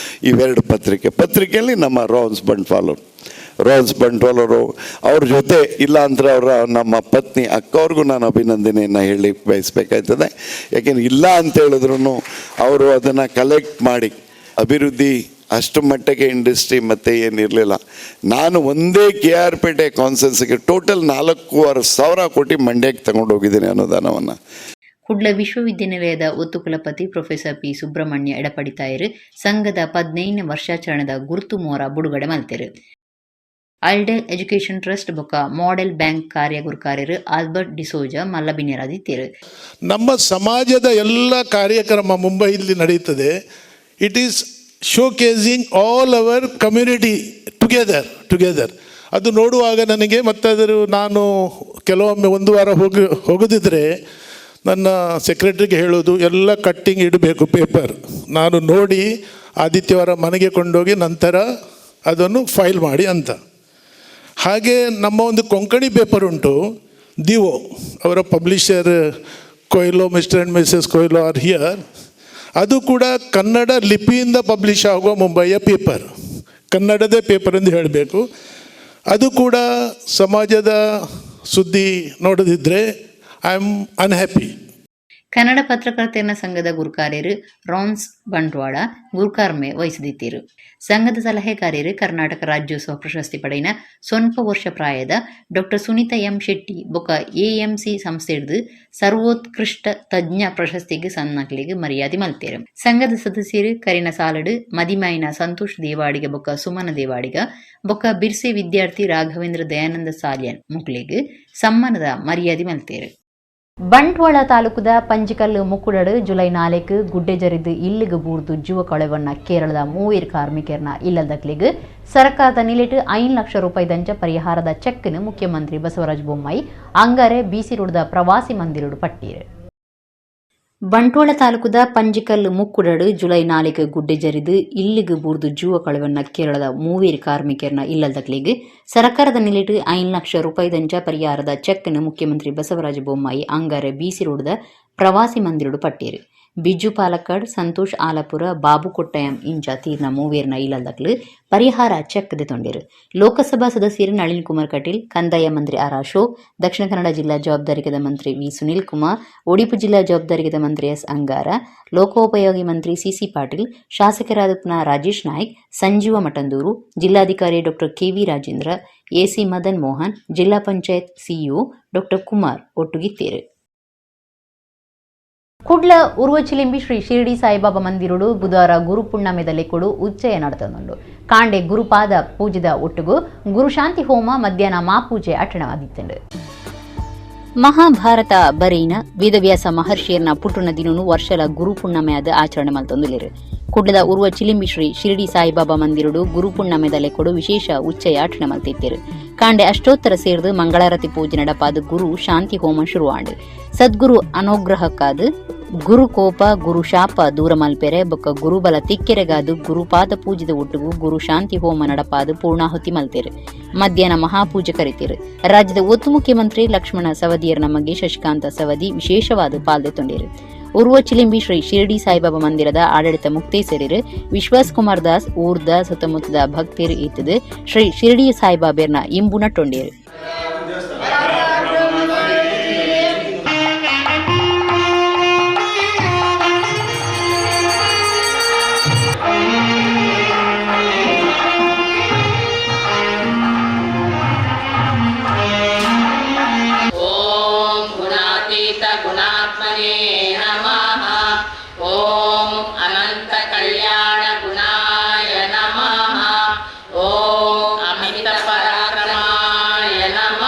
ಇವೆರಡು ಪತ್ರಿಕೆಯಲ್ಲಿ ನಮ್ಮ ರೋಹನ್ಸ್ ಬಂಟ್ವಾಲರು ಅವ್ರ ಜೊತೆ ಇಲ್ಲ ಅಂದರೆ ಅವರ ನಮ್ಮ ಪತ್ನಿ ಅಕ್ಕವ್ರಿಗೂ ನಾನು ಅಭಿನಂದನೆಯನ್ನು ಹೇಳಿ ಬಯಸಬೇಕಾಯ್ತದೆ. ಯಾಕೆಂದ್ರೆ ಇಲ್ಲ ಅಂತ ಹೇಳಿದ್ರು ಅವರು ಅದನ್ನು ಕಲೆಕ್ಟ್ ಮಾಡಿ ಅಭಿವೃದ್ಧಿ ಅಷ್ಟು ಮಟ್ಟಿಗೆ ಇಂಡಸ್ಟ್ರಿ ಮತ್ತೆ ಏನಿರಲಿಲ್ಲ. ನಾನು ಒಂದೇ ಕೆ ಆರ್ ಪೇಟೆ ಕಾನ್ಸೆನ್ಸ್ಗೆ ಟೋಟಲ್ 4,500 ಕೋಟಿ ಮಂಡ್ಯಕ್ಕೆ ತಗೊಂಡೋಗಿದ್ದೀನಿ ಅನುದಾನವನ್ನು. ಕುಡ್ಲ ವಿಶ್ವವಿದ್ಯಾನಿಲಯದ ಒತ್ತು ಕುಲಪತಿ ಪ್ರೊಫೆಸರ್ ಪಿ ಸುಬ್ರಹ್ಮಣ್ಯ ಎಡಪಡಿತಾಯರು ಸಂಘದ 15ನೇ ವರ್ಷಾಚರಣೆದ ಗುರುತು ಮೋರ ಬಿಡುಗಡೆ ಮಲ್ತೆರು. ಅಲ್ಡೆಲ್ ಎಜುಕೇಷನ್ ಟ್ರಸ್ಟ್ ಬೊಕ್ಕ ಮಾಡೆಲ್ ಬ್ಯಾಂಕ್ ಕಾರ್ಯಗುರುಕಾರ್ಯರು ಆಲ್ಬರ್ಟ್ ಡಿಸೋಜ ಮಲ್ಲಬಿನ್ಯರಾದಿತ್ತೇರು. ನಮ್ಮ ಸಮಾಜದ ಎಲ್ಲ ಕಾರ್ಯಕ್ರಮ ಮುಂಬೈಯಲ್ಲಿ ನಡೆಯುತ್ತದೆ. It is showcasing all our community together. ಅದು ನೋಡುವಾಗ ನನಗೆ ಮತ್ತಾದರೂ ನಾನು ಕೆಲವೊಮ್ಮೆ ಒಂದು ವಾರ ಹೋಗದಿದ್ದರೆ ನನ್ನ ಸೆಕ್ರೆಟ್ರಿಗೆ ಹೇಳೋದು, ಎಲ್ಲ ಕಟ್ಟಿಂಗ್ ಇಡಬೇಕು ಪೇಪರ್, ನಾನು ನೋಡಿ ಆದಿತ್ಯವಾರ ಮನೆಗೆ ಕೊಂಡೋಗಿ ನಂತರ ಅದನ್ನು ಫೈಲ್ ಮಾಡಿ ಅಂತ. ಹಾಗೆ ನಮ್ಮ ಒಂದು ಕೊಂಕಣಿ ಪೇಪರ್ ಉಂಟು, ದಿವೋ, ಅವರ publisher Coelho, Mr and Mrs Coelho are here. ಅದು ಕೂಡ ಕನ್ನಡ ಲಿಪಿಯಿಂದ ಪಬ್ಲಿಷ್ ಆಗುವ ಮುಂಬೈಯ ಪೇಪರ್, ಕನ್ನಡದೇ ಪೇಪರ್ ಎಂದು ಹೇಳಬೇಕು. ಅದು ಕೂಡ ಸಮಾಜದ ಸುದ್ದಿ ನೋಡದಿದ್ದರೆ I am unhappy. Kannada ಪತ್ರಕರ್ತೆಯರ ಸಂಘದ ಗುರುಕಾರ್ಯರು ರಾನ್ಸ್ ಬಂಟ್ವಾಳ ಗುರುಕಾರ್ಮೆ ವಹಿಸದಿತ್ತೀರು. ಸಂಘದ ಸಲಹೆಗಾರ್ಯರು ಕರ್ನಾಟಕ ರಾಜ್ಯೋತ್ಸವ ಪ್ರಶಸ್ತಿ ಪಡೆಯಿನ ಸೊನ್ಪ ವರ್ಷ ಪ್ರಾಯದ ಡಾಕ್ಟರ್ ಸುನೀತಾ ಎಂ ಶೆಟ್ಟಿ ಬೊಕ ಎಎಂಸಿ ಸಂಸ್ಥೆಡ್ದು ಸರ್ವೋತ್ಕೃಷ್ಟ ತಜ್ಞ ಪ್ರಶಸ್ತಿಗೆ ಸನ್ನಕ್ಲಿಗೆ ಮರ್ಯಾದೆ ಮಲ್ತೇರು. ಸಂಘದ ಸದಸ್ಯರು ಕರಿನ ಸಾಲಡು ಮದಿಮಾಯಿನ ಸಂತೋಷ್ ದೇವಾಡಿಗ ಬೊಕ ಸುಮನ ದೇವಾಡಿಗ ಬೊಕ ಬಿರ್ಸೆ ವಿದ್ಯಾರ್ಥಿ ರಾಘವೇಂದ್ರ ದಯಾನಂದ ಸಾಲ್ಯನ್ ಮುಕ್ಲಿಗೆ ಸಮ್ಮಾನದ ಮರ್ಯಾದೆ ಮಲ್ತೇರು. ಬಂಟ್ವಾಳ ತಾಲೂಕುದ ಪಂಜಿಕಲ್ಲು ಮುಕ್ಕುಡಡು ಜುಲೈ 4 ಗುಡ್ಡೆ ಜರಿದು ಇಲ್ಲಿಗೆ ಬೂರ್ದು ಜೀವ ಕಳೆವನ್ನ ಕೇರಳದ ಮೂವೀರ್ ಕಾರ್ಮಿಕರನ್ನ ಇಲ್ಲದಕ್ಲಿಗೆ ಸರ್ಕಾರದ ನಿಲೆಟು 5 ಲಕ್ಷ ರೂಪಾಯಿ ದಂಚ ಪರಿಹಾರದ ಚೆಕ್ನು ಮುಖ್ಯಮಂತ್ರಿ ಬಸವರಾಜ ಬೊಮ್ಮಾಯಿ ಅಂಗಾರೆ ಬಿಸಿ ರೋಡ್ದ ಪ್ರವಾಸಿ ಮಂದಿರಡು ಪಟ್ಟೀರು. ಬಂಟ್ವಾಳ ತಾಲೂಕುದ ಪಂಜಿಕಲ್ಲು ಮುಕ್ಕುಡಡು ಜುಲೈ 4 ಗುಡ್ಡೆ ಜರಿದು ಇಲ್ಲಿಗೆ ಬೂರ್ದು ಜೀವ ಕಳೆವನ್ನ ಕೇರಳದ ಮೂವೀರ್ ಕಾರ್ಮಿಕರನ್ನ ಇಲ್ಲದಕ್ಲಿಗೆ ಸರ್ಕಾರದ ನಿಲೆಟು 5 ಲಕ್ಷ ರೂಪಾಯಿ ದಂಚ ಪರಿಹಾರದ ಚೆಕ್ನು ಮುಖ್ಯಮಂತ್ರಿ ಬಸವರಾಜ ಬೊಮ್ಮಾಯಿ ಅಂಗಾರೆ ಬಿಸಿ ರೋಡ್ದ ಪ್ರವಾಸಿ ಮಂದಿರಡು ಪಟ್ಟೀರು. ಬಿಜು ಪಾಲಕ್ಕಾಡ್, ಸಂತೋಷ್ ಆಲಪುರ, ಬಾಬು ಕೊಟ್ಟಯಂ ಇಂಚ ತೀರ್ನ ಮೂವೇರ್ನ ಇಲ್ಲದಕ್ಲು ಪರಿಹಾರ ಚೆಕ್ ದೆತೊಂಡಿರು. ಲೋಕಸಭಾ ಸದಸ್ಯರು ನಳಿನ್ ಕುಮಾರ್ ಕಟೀಲ್, ಕಂದಾಯ ಮಂತ್ರಿ ಆರ್ ಅಶೋಕ್, ದಕ್ಷಿಣ ಕನ್ನಡ ಜಿಲ್ಲಾ ಜವಾಬ್ದಾರಿಕದ ಮಂತ್ರಿ ವಿ ಸುನೀಲ್ ಕುಮಾರ್, ಒಡಿಪು ಜಿಲ್ಲಾ ಜವಾಬ್ದಾರಿಕದ ಮಂತ್ರಿ ಎಸ್ ಅಂಗಾರ, ಲೋಕೋಪಯೋಗಿ ಮಂತ್ರಿ ಸಿಸಿ ಪಾಟೀಲ್, ಶಾಸಕರಾದ ಪುನಃ ರಾಜೇಶ್ ನಾಯ್ಕ್, ಸಂಜೀವ ಮಠಂದೂರು, ಜಿಲ್ಲಾಧಿಕಾರಿ doctor K V Rajendra, AC Madan Mohan, ಜಿಲ್ಲಾ ಪಂಚಾಯತ್ ಸಿಇಒ ಡಾಕ್ಟರ್ ಕುಮಾರ್ ಒಟ್ಟುಗಿತ್ತೇರು. ಕುಡ್ಲ ಉರ್ವಚಿಲಿಂಬಿ ಶ್ರೀ ಶಿರಡಿ ಸಾಯಿಬಾಬಾ ಮಂದಿರುಡು ಬುಧವಾರ ಗುರುಪುಣ್ಣಮೆದ ಲೆಕ್ಕುಡು ಉಚ್ಚಯ ನಡೆತನುಂಡು. ಕಾಂಡೆ ಗುರುಪಾದ ಪೂಜಿದ ಒಟ್ಟುಗು ಗುರುಶಾಂತಿ ಹೋಮ, ಮಧ್ಯಾಹ್ನ ಮಾಪೂಜೆ ಅಟ್ಟಣವಾದಿತ್ತುಂಡು. ಮಹಾಭಾರತ ಬರೀನ ವೇದವ್ಯಾಸ ಮಹರ್ಷಿಯರ್ನ ಪುಟ್ಟುನ ದಿನನು ವರ್ಷಲ ಗುರುಪುಣ್ಣಮೆಯಾದ ಆಚರಣೆ ಮಲ್ತೊಂದುಲೇರು. ಕುಡ್ಲದ ಉರ್ವ ಚಿಲಿಂಬಿ ಶ್ರೀ ಶಿರಡಿ ಸಾಯಿಬಾಬಾ ಮಂದಿರುಡು ಗುರುಪುಣ್ಣಮೆದ ಲೆಕ್ಕುಡು ವಿಶೇಷ ಉಚ್ಚಯ ಅಟ್ಟಣೆ ಮಲ್ತಿತ್ತೇರು. ಕಾಂಡೆ ಅಷ್ಟೋತ್ತರ ಸೇರ್ದು ಮಂಗಳಾರತಿ ಪೂಜೆ ನಡಪಾದ ಗುರು ಶಾಂತಿ ಹೋಮ ಶುರುವಾಂಡು. ಸದ್ಗುರು ಅನುಗ್ರಹಕ್ಕಾದ ಗುರು ಕೋಪ ಗುರು ಶಾಪ ದೂರ ಮಲ್ಪೆರೆ ಬೊಕ್ಕ ಗುರುಬಲ ತಿಕ್ಕೆರೆಗಾದು ಗುರುಪಾದ ಪೂಜಿದ ಒಟ್ಟುಗು ಗುರು ಶಾಂತಿ ಹೋಮ ನಡಪಾದು ಪೂರ್ಣಾಹುತಿ ಮಲ್ತೇರು. ಮಧ್ಯಾಹ್ನ ಮಹಾಪೂಜೆ ಕರಿತೇರು. ರಾಜ್ಯದ ಒತ್ತು ಮುಖ್ಯಮಂತ್ರಿ ಲಕ್ಷ್ಮಣ ಸವದಿಯರ್ ನಮಗೆ ಶಶಿಕಾಂತ ಸವದಿ ವಿಶೇಷವಾದ ಪಾಲ್ದೆ ತೊಂಡೇರು. ಉರ್ವ ಚಿಲಿಂಬಿ ಶ್ರೀ ಶಿರಡಿ ಸಾಯಿಬಾಬಾ ಮಂದಿರದ ಆಡಳಿತ ಮುಕ್ತೇಸರಿರು ವಿಶ್ವಾಸ್ ಕುಮಾರ್ ದಾಸ್ ಊರ್ದ ಸುತ್ತಮುತ್ತದ ಭಕ್ತರು ಇತ್ತದು ಶ್ರೀ ಶಿರಡಿ ಸಾಯಿಬಾಬೆರ್ನ ಇಂಬು ನಟ್ಟೊಂಡೇರು. ಓಂ ಗುಣಾತೀತ ಗುಣಾತ್ಮನೇ ನಮಃ. ಓಂ ಅನಂತ ಕಲ್ಯಾಣ ಗುಣಾಯ ನಮಃ. ಓಂ ಅಮಿತ ಪರಾಕ್ರಮಾಯ ನಮಃ.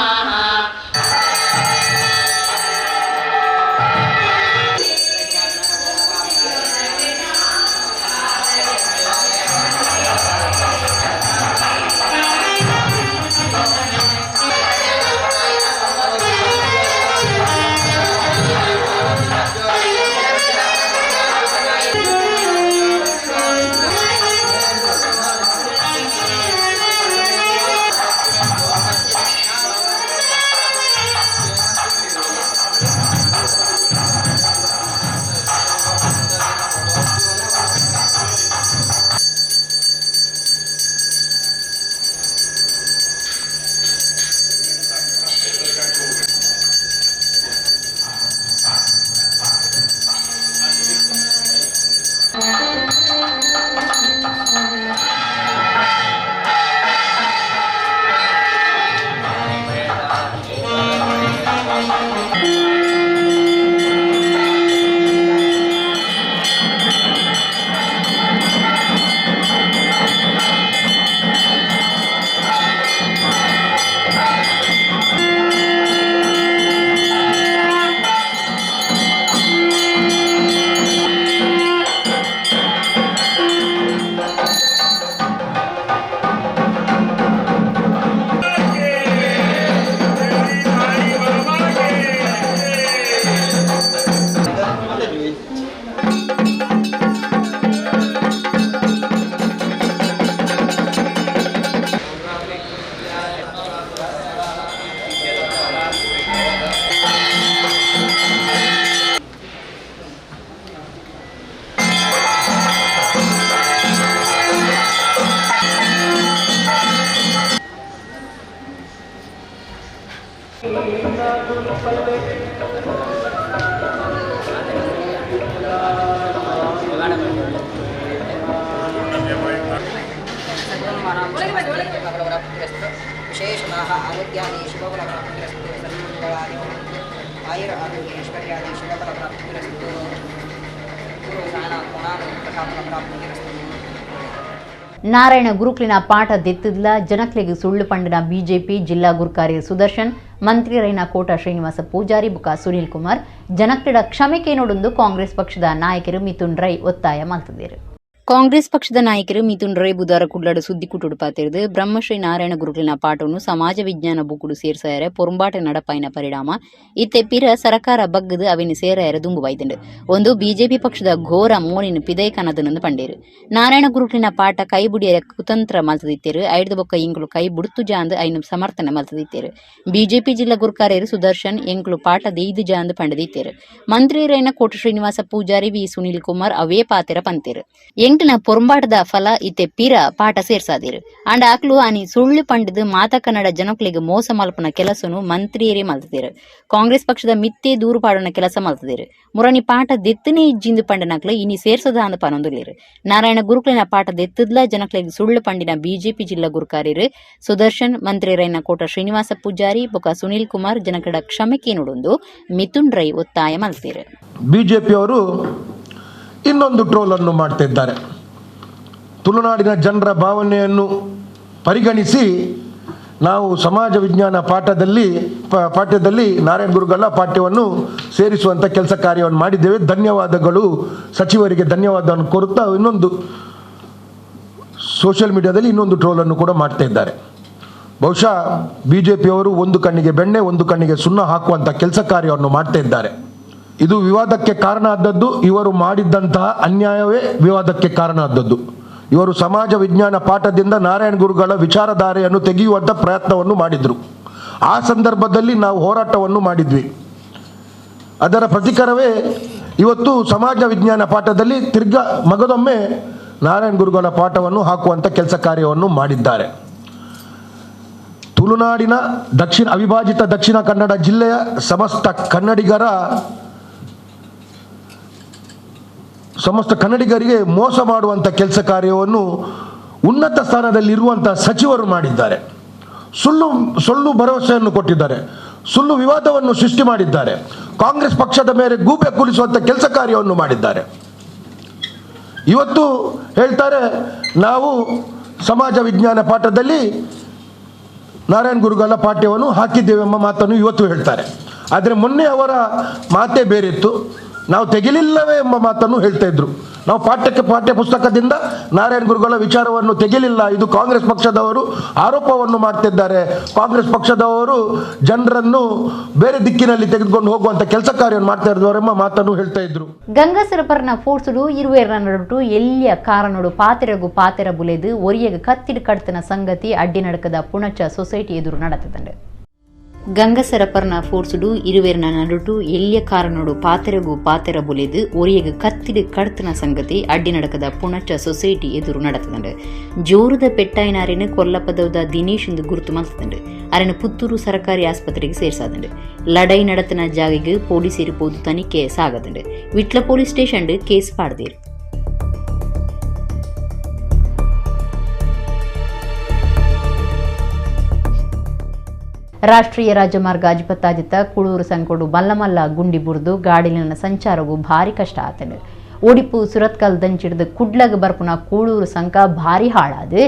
Narayana ಗುರುಕ್ಲಿನ ಪಾಠ ದೆತ್ತದ್ಲ ಜನಕ್ಲೆಗ್ ಸುಳ್ಳು ಪಂಡಿನ ಬಿಜೆಪಿ ಜಿಲ್ಲಾ ಗುರ್ಕಾರಿ ಸುದರ್ಶನ್, ಮಂತ್ರಿ ರೈನ ಕೋಟ ಶ್ರೀನಿವಾಸ ಪೂಜಾರಿ ಬುಕ ಸುನೀಲ್ ಕುಮಾರ್ ಜನಕ್ಲೆಡ ಕ್ಷಮೆ ಕೇನೊಡೊಂದು ಕಾಂಗ್ರೆಸ್ ಪಕ್ಷದ ನಾಯಕರು ಮಿಥುನ್ ರೈ ಒತ್ತಾಯ ಮಲ್ತುದೆರ್. ಕಾಂಗ್ರೆಸ್ ಪಕ್ಷದ ನಾಯಕರು ಮಿಥುನ್ ರೈ ಬುಧಾರ ಕುಡ್ಲಡು ಸುದ್ದಿ ಕುಟುಡು ಪಾತೆರ್ದು ಬ್ರಹ್ಮಶ್ರೀ ನಾರಾಯಣ ಗುರುಕ್ಲಿನ ಪಾಠವನ್ನು ಸಮಾಜ ವಿಜ್ಞಾನ ಬುಕ್ಕುಡು ಸೇರ್ಸಾಯರೆ ಪೊರುಂಬಾಟ ನಡಪಾಯಿನ ಪರಿಣಾಮ ಇತ್ತೆ ಪಿರ ಸರಕಾರ ಬಗ್ಗದು ಅವಿನ ಸೇರಾಯರ ದುಂಬು ಬೈದುಂಡು. ಒಂದು ಬಿಜೆಪಿ ಪಕ್ಷದ ಘೋರ ಮೋನಿನ ಪಿದೈ ಕನದನಂದು ಪಂಡೇರು. ನಾರಾಯಣ ಗುರುಕ್ಲಿನ ಪಾಠ ಕೈಬುಡಿಯರ ಕುತಂತ್ರ ಮಲ್ತದಿತ್ತೇರು. ಐಡ್ದ ಬೊಕ್ಕ ಇಂಕುಲು ಕೈ ಬುಡ್ತು ಜಾಂದು ಐನು ಸಮರ್ಥನೆ ಮಲ್ತದಿತ್ತೇರು. ಬಿಜೆಪಿ ಜಿಲ್ಲಾ ಗುರುಕಾರ್ಯರು ಸುದರ್ಶನ್ ಎಂಕುಲು ಪಾಠ ದೇಯ್ದು ಜಾಂದು ಪಂಡದಿತ್ತೇರು. ಮಂತ್ರಿ ರೈನ ಕೋಟ ಶ್ರೀನಿವಾಸ ಪೂಜಾರಿ ವಿ ಸುನೀಲ್ ಕುಮಾರ್ ಅವೇ ಪಾತೆರ ಪಂತೇರು. ಎಂಕ್ಲಿನ ಪೊರುಂಬಾಟದ ಫಲ ಇತ್ತೆ ಪಿರ ಪಾಠ ಸೇರ್ಸಾದಿರು. ಅಂಡ ಆಕ್ಲು ಅನಿ ಸುಳ್ಳು ಪಂಡದು ಮಾತ ಕನ್ನಡ ಜನಕ್ಲೆಗ್ ಮೋಸ ಮಲ್ಪುನ ಕೆಲಸನು ಮಂತ್ರಿಯರೇ ಮಲ್ತದೇರು. ಕಾಂಗ್ರೆಸ್ ಪಕ್ಷದ ಮಿತ್ತೆ ದೂರು ಪಾಡುನ ಕೆಲಸ ಮಲ್ತದೇರು. ಮುರಣಿ ಪಾಠ ದೆತ್ತನೇ ಇಜ್ಜಿಂದು ಪಂಡನಕ್ಲು ಇನಿ ಸೇರ್ಸದ ಅಂದ್ ಪನೊಂದುಲ್ಲೆರ್. ನಾರಾಯಣ ಗುರುಕ್ಲೆನ ಪಾಠ ದೆತ್ತದ್ಲ ಜನಕ್ಲೆಗ್ ಸುಳ್ಳು ಪಂಡಿನ ಬಿಜೆಪಿ ಜಿಲ್ಲಾ ಗುರುಕಾರ್ಯರು ಸುದರ್ಶನ್, ಮಂತ್ರಿ ರೈನ ಕೋಟ ಶ್ರೀನಿವಾಸ ಪೂಜಾರಿ ಬೊಕ ಸುನೀಲ್ ಕುಮಾರ್ ಜನಕಡ ಕ್ಷಮೆ ಕೇನೊಡೊಂದು ಮಿಥುನ್ ರೈ ಒತ್ತಾಯ ಮಲ್ತೇರು. ಬಿಜೆಪಿಯವರು ಇನ್ನೊಂದು ಟ್ರೋಲನ್ನು ಮಾಡ್ತಿದ್ದಾರೆ. ತುಳುನಾಡಿನ ಜನರ ಭಾವನೆಯನ್ನು ಪರಿಗಣಿಸಿ ನಾವು ಸಮಾಜ ವಿಜ್ಞಾನ ಪಾಠ್ಯದಲ್ಲಿ ನಾರಾಯಣ ಗುರುಗಳ ಪಾಠ್ಯವನ್ನು ಸೇರಿಸುವಂಥ ಕೆಲಸ ಕಾರ್ಯವನ್ನು ಮಾಡಿದ್ದೇವೆ. ಧನ್ಯವಾದಗಳು ಸಚಿವರಿಗೆ, ಧನ್ಯವಾದವನ್ನು ಕೋರುತ್ತಾ ಇನ್ನೊಂದು ಸೋಷಿಯಲ್ ಮೀಡಿಯಾದಲ್ಲಿ ಇನ್ನೊಂದು ಟ್ರೋಲನ್ನು ಕೂಡ ಮಾಡ್ತಾ ಇದ್ದಾರೆ. ಬಹುಶಃ ಬಿ ಜೆ ಪಿಯವರು ಒಂದು ಕಣ್ಣಿಗೆ ಬೆಣ್ಣೆ, ಒಂದು ಕಣ್ಣಿಗೆ ಸುಣ್ಣ ಹಾಕುವಂಥ ಕೆಲಸ ಕಾರ್ಯವನ್ನು ಮಾಡ್ತಾ ಇದ್ದಾರೆ. ಇದು ವಿವಾದಕ್ಕೆ ಕಾರಣ ಆದದ್ದು, ಇವರು ಮಾಡಿದ್ದಂತಹ ಅನ್ಯಾಯವೇ ವಿವಾದಕ್ಕೆ ಕಾರಣ ಆದದ್ದು. ಇವರು ಸಮಾಜ ವಿಜ್ಞಾನ ಪಾಠದಿಂದ ನಾರಾಯಣ ಗುರುಗಳ ವಿಚಾರಧಾರೆಯನ್ನು ತೆಗೆಯುವಂಥ ಪ್ರಯತ್ನವನ್ನು ಮಾಡಿದರು. ಆ ಸಂದರ್ಭದಲ್ಲಿ ನಾವು ಹೋರಾಟವನ್ನು ಮಾಡಿದ್ವಿ. ಅದರ ಪ್ರತಿಕರವೇ ಇವತ್ತು ಸಮಾಜ ವಿಜ್ಞಾನ ಪಾಠದಲ್ಲಿ ತಿರ್ಗಾ ಮಗದೊಮ್ಮೆ ನಾರಾಯಣ ಗುರುಗಳ ಪಾಠವನ್ನು ಹಾಕುವಂಥ ಕೆಲಸ ಕಾರ್ಯವನ್ನು ಮಾಡಿದ್ದಾರೆ. ತುಳುನಾಡಿನ ಅವಿಭಾಜಿತ ದಕ್ಷಿಣ ಕನ್ನಡ ಜಿಲ್ಲೆಯ ಸಮಸ್ತ ಕನ್ನಡಿಗರಿಗೆ ಮೋಸ ಮಾಡುವಂಥ ಕೆಲಸ ಕಾರ್ಯವನ್ನು ಉನ್ನತ ಸ್ಥಾನದಲ್ಲಿ ಇರುವಂಥ ಸಚಿವರು ಮಾಡಿದ್ದಾರೆ. ಸುಳ್ಳು ಭರವಸೆಯನ್ನು ಕೊಟ್ಟಿದ್ದಾರೆ, ಸುಳ್ಳು ವಿವಾದವನ್ನು ಸೃಷ್ಟಿ ಮಾಡಿದ್ದಾರೆ, ಕಾಂಗ್ರೆಸ್ ಪಕ್ಷದ ಮೇಲೆ ಗೂಬೆ ಕೂರಿಸುವಂಥ ಕೆಲಸ ಕಾರ್ಯವನ್ನು ಮಾಡಿದ್ದಾರೆ. ಇವತ್ತು ಹೇಳ್ತಾರೆ ನಾವು ಸಮಾಜ ವಿಜ್ಞಾನ ಪಾಠದಲ್ಲಿ ನಾರಾಯಣ ಗುರುಗಳ ಪಾಠ್ಯವನ್ನು ಹಾಕಿದ್ದೇವೆ ಎಂಬ ಮಾತನ್ನು ಇವತ್ತು ಹೇಳ್ತಾರೆ. ಆದರೆ ಮೊನ್ನೆ ಅವರ ಮಾತೇ ಬೇರಿತ್ತು, ನಾವು ತೆಗೆಲಿಲ್ಲವೇ ಎಂಬ ಮಾತನ್ನು ಹೇಳ್ತಾ ಇದ್ರು. ನಾವು ಪಾಠ್ಯ ಪುಸ್ತಕದಿಂದ ನಾರಾಯಣ ಗುರುಗಳ ವಿಚಾರವನ್ನು ತೆಗೆಲಿಲ್ಲ, ಇದು ಕಾಂಗ್ರೆಸ್ ಪಕ್ಷದವರು ಆರೋಪವನ್ನು ಮಾಡ್ತಿದ್ದಾರೆ, ಕಾಂಗ್ರೆಸ್ ಪಕ್ಷದವರು ಜನರನ್ನು ಬೇರೆ ದಿಕ್ಕಿನಲ್ಲಿ ತೆಗೆದುಕೊಂಡು ಹೋಗುವಂಥ ಕೆಲಸ ಕಾರ್ಯವನ್ನು ಮಾಡ್ತಾ ಇದ್ದಾರೆ ಎಂಬ ಮಾತನ್ನು ಹೇಳ್ತಾ ಇದ್ರು. ಗಂಗಸರಪರನ ಫೋರ್ಸುಡು ಇರುವೇರನ ನಡುಟು ಎಲ್ಲಿಯ ಕಾರನೋಡು ಪಾತೆರಗು ಪಾತೆರ ಬುಲೆದು ಒರಿಯಗ ಕತ್ತಿಡು ಕಡ್ತನ ಸಂಗತಿ ಅಡ್ಡಿ ನಡಕದ ಪುಣಚ ಸೊಸೈಟಿ ಎದುರು ನಡೆತದಂಡು. ಗಂಗಸರಪರ್ನ ಫೋರ್ಸುಡು ಇರುವೇರನ ನಡುಟು ಎಲ್ಲಿಯ ಕಾರನೋಡು ಪಾತೆರಗು ಪಾತೆರ ಬುಲೆದು ಒರಿಯಗ ಕತ್ತಿಡು ಕಡ್ತನ ಸಂಗತಿ ಅಡ್ಡಿ ನಡಕದ ಪುಣಚ ಸೊಸೈಟಿ ಎದುರು ನಡೆತದಂಡು. ಜೋರುದ ಪೆಟ್ಟಾಯಿನಾರಿನ ಕೊಲ್ಲಪದವದ ದಿನೇಶ್ ಎಂದು ಗುರುತು ಮಲ್ತದಂಡು. ಅರನ ಪುತ್ತೂರು ಸರಕಾರಿ ಆಸ್ಪತ್ರೆಗೆ ಸೇರ್ಸಾದಂಡು. ಲಡೈ ನಡತನ ಜಾಗೆಗೆ ಪೊಲೀಸರು ಪೋದು ತನಿಖೆ ಸಾಗದಂಡು. Vitla police station case ಪಾಡ್ದೇರು. ರಾಷ್ಟ್ರೀಯ ರಾಜಮಾರ್ಗ ಅಜಿಪತ್ತಾಜಿತ್ತ ಕುಳೂರು ಸಂಕೋಡು ಮಲ್ಲಮಲ್ಲ ಗುಂಡಿ ಬುರ್ದು ಗಾಡಿಲಿನ ಸಂಚಾರವು ಭಾರಿ ಕಷ್ಟ ಆತನು. ಒಡಿಪು ಸುರತ್ಕಲ್ ದಂಚಿಡ್ದು ಕುಡ್ಲಗ್ ಬರ್ಪುನ ಕೂಳೂರು ಸಂಕ ಭಾರಿ ಹಾಳಾದು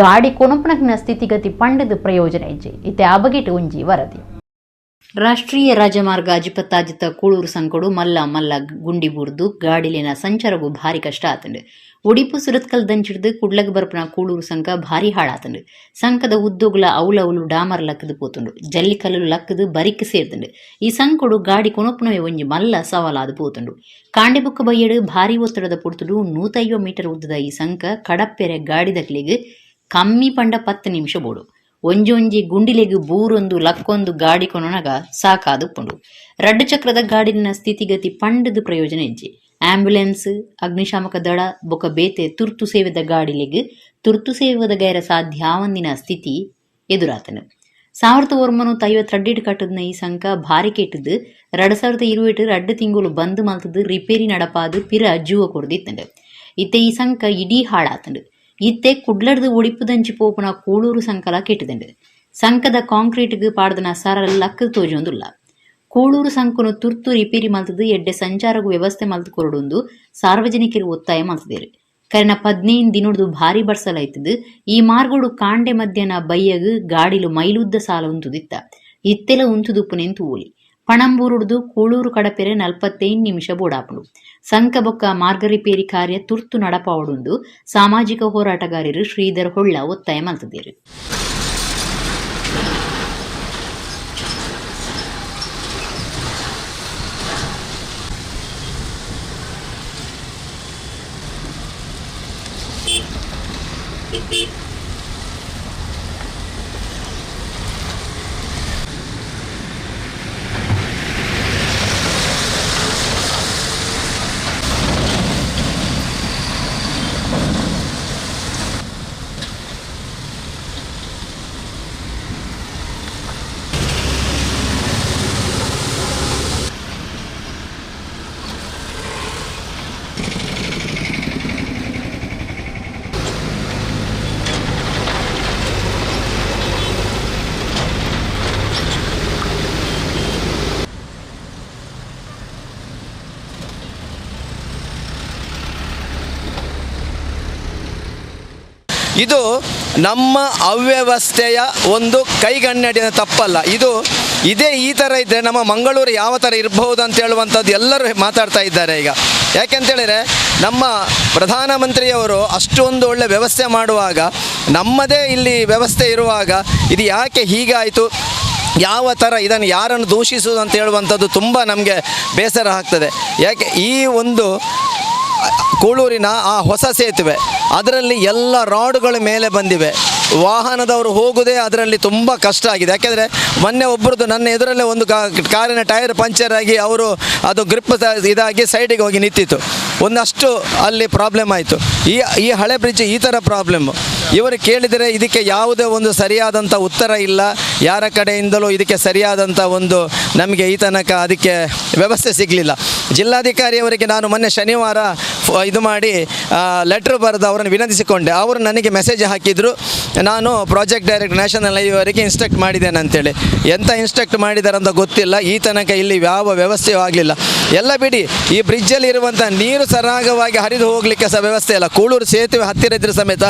ಗಾಡಿ ಕೊನಪುನಕ್ನ ಸ್ಥಿತಿಗತಿ ಪಂಡದ ಪ್ರಯೋಜನ ಇಜ್ಜಿ. ಇತ್ತೆ ಆ ಬಗೆಟ್ ಒಂಜಿ ವರದಿ. ರಾಷ್ಟ್ರೀಯ ರಾಜಮಾರ್ಗ ಅಜಿಪತ್ತಾಜಿತ್ತ ಕೂಳೂರು ಸಂಕೋಡು ಮಲ್ಲ ಮಲ್ಲ ಗುಂಡಿ ಬುರ್ದು ಗಾಡಿಲಿನ ಸಂಚಾರವು ಭಾರಿ ಕಷ್ಟ ಆತಂಡು. ಒಡಿಪು ಸುರತ್ಕಲ್ ದಂಚಿಡ್ದು ಕುಡ್ಲಗ್ ಬರ್ಪುನ ಕೂಳೂರು ಸಂಕ ಭಾರಿ ಹಾಳಾತಂಡು. ಸಂಕದ ಉದ್ದೋಗ್ಲ ಅವಲವಲು ಡಾಮರ್ ಲಕ್ಕದು ಪೋತುಂಡು. ಜಲ್ಲಿಕಲ್ಲು ಲಕ್ಕದು ಬರಿಕ್ ಸೇರ್ದುಂಡು. ಈ ಸಂಕೊಡು ಗಾಡಿ ಕೊನೊಪುನವೇ ಒಂಜಿ ಮಲ್ಲ ಸವಾಲಾದ ಪೋತುಂಡು. ಕಾಂಡೆಬುಕ್ಕ ಬಯ್ಯಡು ಭಾರಿ ಒತ್ತಡದ ಪೊರ್ತುಡು 150 ಮೀಟರ್ ಉದ್ದದ ಈ ಸಂಕ ಕಡಪ್ಪೆರೆ ಗಾಡಿದಕ್ಲೆಗ್ ಕಮ್ಮಿ ಪಂಡ 10 ನಿಮಿಷ ಬೋಡು. ಒಂಜೊಂಜಿ ಗುಂಡಿಲೆಗ್ ಬೂರೊಂದು ಲಕ್ಕೊಂದು ಗಾಡಿ ಕೊನೊನಗ ಸಾಕಾದುಪ್ಪುಂಡು. ರಡ್ಡು ಚಕ್ರದ ಗಾಡಿನ ಸ್ಥಿತಿಗತಿ ಪಂಡದು ಪ್ರಯೋಜನ ಇಜ್ಜಿ. ಆಂಬ್ಯುಲೆನ್ಸ್, ಅಗ್ನಿಶಾಮಕ ದಳ ಬೊಕ ಬೇತೆ ತುರ್ತು ಸೇವೆದ ಗಾಡಿಲೆಗ್ ತುರ್ತು ಸೇವೆದ ಗೈರ ಸಾಧ್ಯಾವಂದಿನ ಸ್ಥಿತಿ ಎದುರಾತನು. 1952 ಕಟ್ಟದ್ನ ಈ ಸಂಕ ಭಾರಿ ಕೆಟ್ಟದ್ದು 2020 2 ತಿಂಗಳು ಬಂದ್ ಮಲ್ತದ್ದು ರಿಪೇರಿ ನಡಪಾದು ಪಿರ ಜೂವ ಕೊರ್ದಿತ್ತಂಡು. ಇತ್ತೆ ಈ ಸಂಕ ಇಡೀ ಹಾಳಾತಂಡು. ಇತ್ತೆ ಕುಡ್ಲಡ್ದು ಒಡಿಪುದಂಚಿ ಪೋಪುನ ಕೂಳೂರು ಸಂಕಲ ಕೆಟ್ಟದಂಡು. ಸಂಕದ ಕಾಂಕ್ರೀಟ್ಗ್ ಪಾಡ್ದನ ಸರಳ ಲಕ್ಕ ತೋಜೊಂದುಲ್ಲ. ಕೂಳೂರು ಸಂಕನು ತುರ್ತು ರಿಪೇರಿ ಮಲ್ತದ್ದು ಎಡ್ಡೆ ಸಂಚಾರಗೂ ವ್ಯವಸ್ಥೆ ಮಲ್ತು ಕೊರಡುಂದು ಸಾರ್ವಜನಿಕರು ಒತ್ತಾಯ ಮಲ್ತದೇರು. ಕರಿನ 15 ದಿನೊಡ್ದು ಭಾರಿ ಬರ್ಸಲಾಯ್ತದ್ದು. ಈ ಮಾರ್ಗೋಡು ಕಾಂಡೆ ಮಧ್ಯಾಹ್ನ ಬಯ್ಯಗು ಗಾಡಿಲು ಮೈಲುದ್ದ ಸಾಲ ಉಂತುದಿತ್ತ. ಇತ್ತೆಲ ಉಂತುದುಪ್ಪುನೆಂತು ಓಲಿ ಪಣಂಬೂರುಡ್ದು ಕೂಳೂರು ಕಡಪೆರೆ 45 ನಿಮಿಷ ಬೋಡಾಪುಂಡು. ಸಂಕ ಬೊಕ್ಕ ಮಾರ್ಗ ರಿಪೇರಿ ಕಾರ್ಯ ತುರ್ತು ನಡಪಾವಡುಂದು ಸಾಮಾಜಿಕ ಹೋರಾಟಗಾರರು ಶ್ರೀಧರ್ ಹೊಳ್ಳ ಒತ್ತಾಯ ಮಲ್ತದೇರು. ಇದು ನಮ್ಮ ಅವ್ಯವಸ್ಥೆಯ ಒಂದು ಕೈಗನ್ನಡಿಯ ತಪ್ಪಲ್ಲ. ಇದು ಇದೇ ಈ ಥರ ಇದ್ದರೆ ನಮ್ಮ ಮಂಗಳೂರು ಯಾವ ಥರ ಇರಬಹುದು ಅಂತ ಹೇಳುವಂಥದ್ದು ಎಲ್ಲರೂ ಮಾತಾಡ್ತಾ ಇದ್ದಾರೆ ಈಗ. ಯಾಕೆಂತೇಳಿದರೆ ನಮ್ಮ ಪ್ರಧಾನಮಂತ್ರಿಯವರು ಅಷ್ಟೊಂದು ಒಳ್ಳೆ ವ್ಯವಸ್ಥೆ ಮಾಡುವಾಗ, ನಮ್ಮದೇ ಇಲ್ಲಿ ವ್ಯವಸ್ಥೆ ಇರುವಾಗ ಇದು ಯಾಕೆ ಹೀಗಾಯಿತು, ಯಾವ ಥರ ಇದನ್ನು ಯಾರನ್ನು ದೂಷಿಸುವುದು ಅಂತ ಹೇಳುವಂಥದ್ದು ತುಂಬ ನಮಗೆ ಬೇಸರ ಆಗ್ತದೆ. ಯಾಕೆ ಈ ಒಂದು ಕೂಳೂರಿನ ಆ ಹೊಸ ಸೇತುವೆ, ಅದರಲ್ಲಿ ಎಲ್ಲ ರಾಡುಗಳ ಮೇಲೆ ಬಂದಿವೆ, ವಾಹನದವರು ಹೋಗುವುದೇ ಅದರಲ್ಲಿ ತುಂಬ ಕಷ್ಟ ಆಗಿದೆ. ಯಾಕೆಂದರೆ ಮೊನ್ನೆ ಒಬ್ಬರದ್ದು ನನ್ನ ಎದುರಲ್ಲೇ ಒಂದು ಕಾರಿನ ಟೈರ್ ಪಂಚರ್ ಆಗಿ ಅವರು ಅದು ಗ್ರಿಪ್ ಇದಾಗಿ ಸೈಡಿಗೆ ಹೋಗಿ ನಿಂತಿತ್ತು, ಒಂದಷ್ಟು ಅಲ್ಲಿ ಪ್ರಾಬ್ಲಮ್ ಆಯಿತು. ಈ ಈ ಹಳೆ ಬ್ರಿಡ್ಜ್ ಈ ಥರ ಪ್ರಾಬ್ಲಮ್ಮು. ಇವರು ಕೇಳಿದರೆ ಇದಕ್ಕೆ ಯಾವುದೇ ಒಂದು ಸರಿಯಾದಂಥ ಉತ್ತರ ಇಲ್ಲ, ಯಾರ ಕಡೆಯಿಂದಲೂ ಇದಕ್ಕೆ ಸರಿಯಾದಂಥ ಒಂದು ನಮಗೆ ಈ ತನಕ ಅದಕ್ಕೆ ವ್ಯವಸ್ಥೆ ಸಿಗಲಿಲ್ಲ. ಜಿಲ್ಲಾಧಿಕಾರಿಯವರಿಗೆ ನಾನು ಮೊನ್ನೆ ಶನಿವಾರ ಇದು ಮಾಡಿ ಲೆಟ್ರ್ ಬರೆದು ಅವರನ್ನು ವಿನಂತಿಸಿಕೊಂಡೆ. ಅವರು ನನಗೆ ಮೆಸೇಜ್ ಹಾಕಿದರು, ನಾನು project director national ಹೈವೇವರಿಗೆ instruct ಮಾಡಿದ್ದೇನೆ ಅಂತೇಳಿ. ಎಂಥ ಇನ್ಸ್ಟ್ರಕ್ಟ್ ಮಾಡಿದ್ದಾರೆ ಅಂತ ಗೊತ್ತಿಲ್ಲ. ಈ ತನಕ ಇಲ್ಲಿ ಯಾವ ವ್ಯವಸ್ಥೆಯೂ ಆಗಲಿಲ್ಲ. ಎಲ್ಲ ಬಿಡಿ, ಈ ಬ್ರಿಡ್ಜಲ್ಲಿ ಇರುವಂಥ ನೀರು ಸರಾಗವಾಗಿ ಹರಿದು ಹೋಗಲಿಕ್ಕೆ ಸಹ ವ್ಯವಸ್ಥೆ ಇಲ್ಲ. ಕೂಳೂರು ಸೇತುವೆ ಹತ್ತಿರ ಇದ್ದರೂ ಸಮೇತ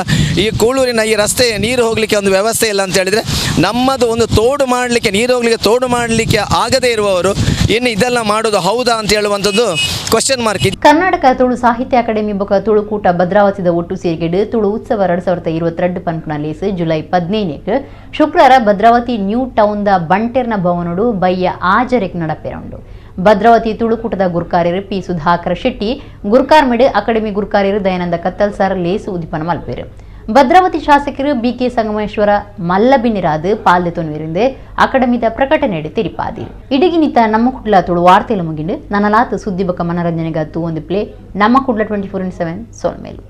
ಈ ಕೂಳೂರಿನ ಈ ರಸ್ತೆಯ ನೀರು ಹೋಗಲಿಕ್ಕೆ ಒಂದು ವ್ಯವಸ್ಥೆ ಇಲ್ಲ ಅಂತ ಹೇಳಿದರೆ, ನಮ್ಮದು ಒಂದು ತೋಡು ಮಾಡಲಿಕ್ಕೆ, ನೀರು ಹೋಗಲಿಕ್ಕೆ ತೋಡು ಮಾಡಲಿಕ್ಕೆ ಆಗದೇ ಇರುವವರು ಇನ್ನು ಇದೆಲ್ಲ ಮಾಡೋದು ಹೌದಾ ಅಂತ ಹೇಳುವಂಥದ್ದು ಕ್ವಶನ್ ಮಾರ್ಕ್. ಕರ್ನಾಟಕ ತುಳು ಸಾಹಿತ್ಯ ಅಕಾಡೆಮಿ ಬೊಕ ತುಳುಕೂಟ ಭದ್ರಾವತಿದ ಒಟ್ಟು ಸೇರಿಗೆಡು ತುಳು ಉತ್ಸವ 2022 ಪನ್ಪುನ ಲೇಸ್ ಜುಲೈ 15 ಶುಕ್ರವಾರ ಭದ್ರಾವತಿ new town the ಬಂಟೆರ್ನ ಭವನೋಡು ಬಯ್ಯ ಆಜರೆಕ್ ನಡಪೆರೌಂಡು. ಭದ್ರಾವತಿ ತುಳುಕೂಟದ ಗುರ್ಕಾರ್ಯರು ಪಿ ಸುಧಾಕರ ಶೆಟ್ಟಿ, ಗುರ್ಕಾರ್ಮೆಡು ಅಕಾಡೆಮಿ ಗುರ್ಕಾರ್ಯರು ದಯಾನಂದ ಕತ್ತಲ್ ಸರ್ ಲೇಸ್ ಉದಿಪನ ಮಲ್ಪೇರು. ಭದ್ರಾವತಿ ಶಾಸಕರು ಬಿಕೆ ಸಂಗಮೇಶ್ವರ ಮಲ್ಲಬಿನಿರಾದ್ ಪಾಲ್ದೆ ತೊನ್ವಿರಿಂದ ಅಕಾಡೆಮಿದ ಪ್ರಕಟಣೆ ತೆರಿಪಾದಿ. ಇಡಗಿನಿತ ನಮ್ಮ ಕುಡ್ಲ ತುಳು ವಾರ್ತೆಲು ಮುಗಿಂಡು ನನ್ನಲಾತ್ ಸುದ್ದಿ ಬೊಕ ಮನರಂಜನೆಗತ್ತು ಒಂದು ಪ್ಲೇ ನಮ್ಮ ಕುಡ್ಲ 24x7 ಸೋಲ್ಮೇಲು.